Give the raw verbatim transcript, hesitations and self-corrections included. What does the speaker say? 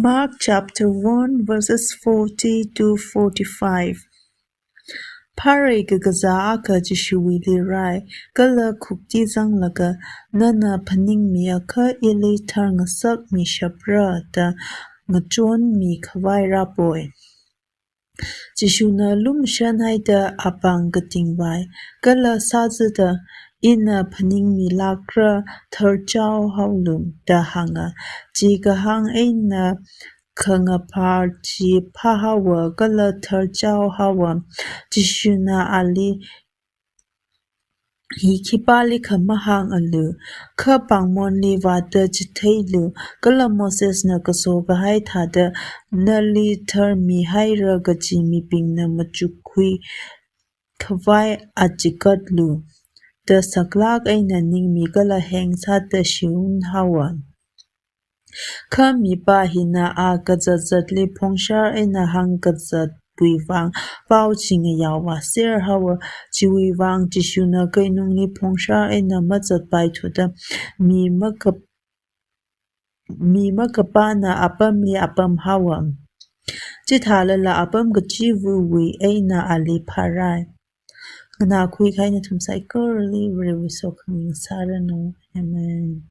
Mark chapter one, verses forty to forty-five. Phārei kakazā akha Jishuwuili rāi, kala khukti zanglaga, "Nana phaningmi akha ili tharngasak mishapra?" da ngachonmi khavai rāpoi. Jishuna lumashan haida apāng kating vai, kala sāzada, "Ina phaningmilākra, tharchao haolu," da hānga. Chi kahāng eina khangaphar chi phāhaowa kala tharchao haowa. Jishuna ali, "Hi khipālikha mahāngalu, kha pāngmonli vāda chitheilu, kala Mosesna kaso kahai thāda nali tharmihaira kaji mibingna machukkhui khavai achikatlu," da saklāk eina ningmi kala heng sāda shiun haowa. Kha mipā hina a kazatzatli phongshar eina hāngkazatwui vang pao chi ngayao vāser haowa. Chiwui vang Jishuna keinungli phongshar eina mazatpaithuda, mi maka-, mi makapāna apamli apam haowa. Chithālala apam kachiva̱wui eina ali phārāi. Nganākhui kahai nathum saikorali Varewui sokhami ngasāranu. Amen.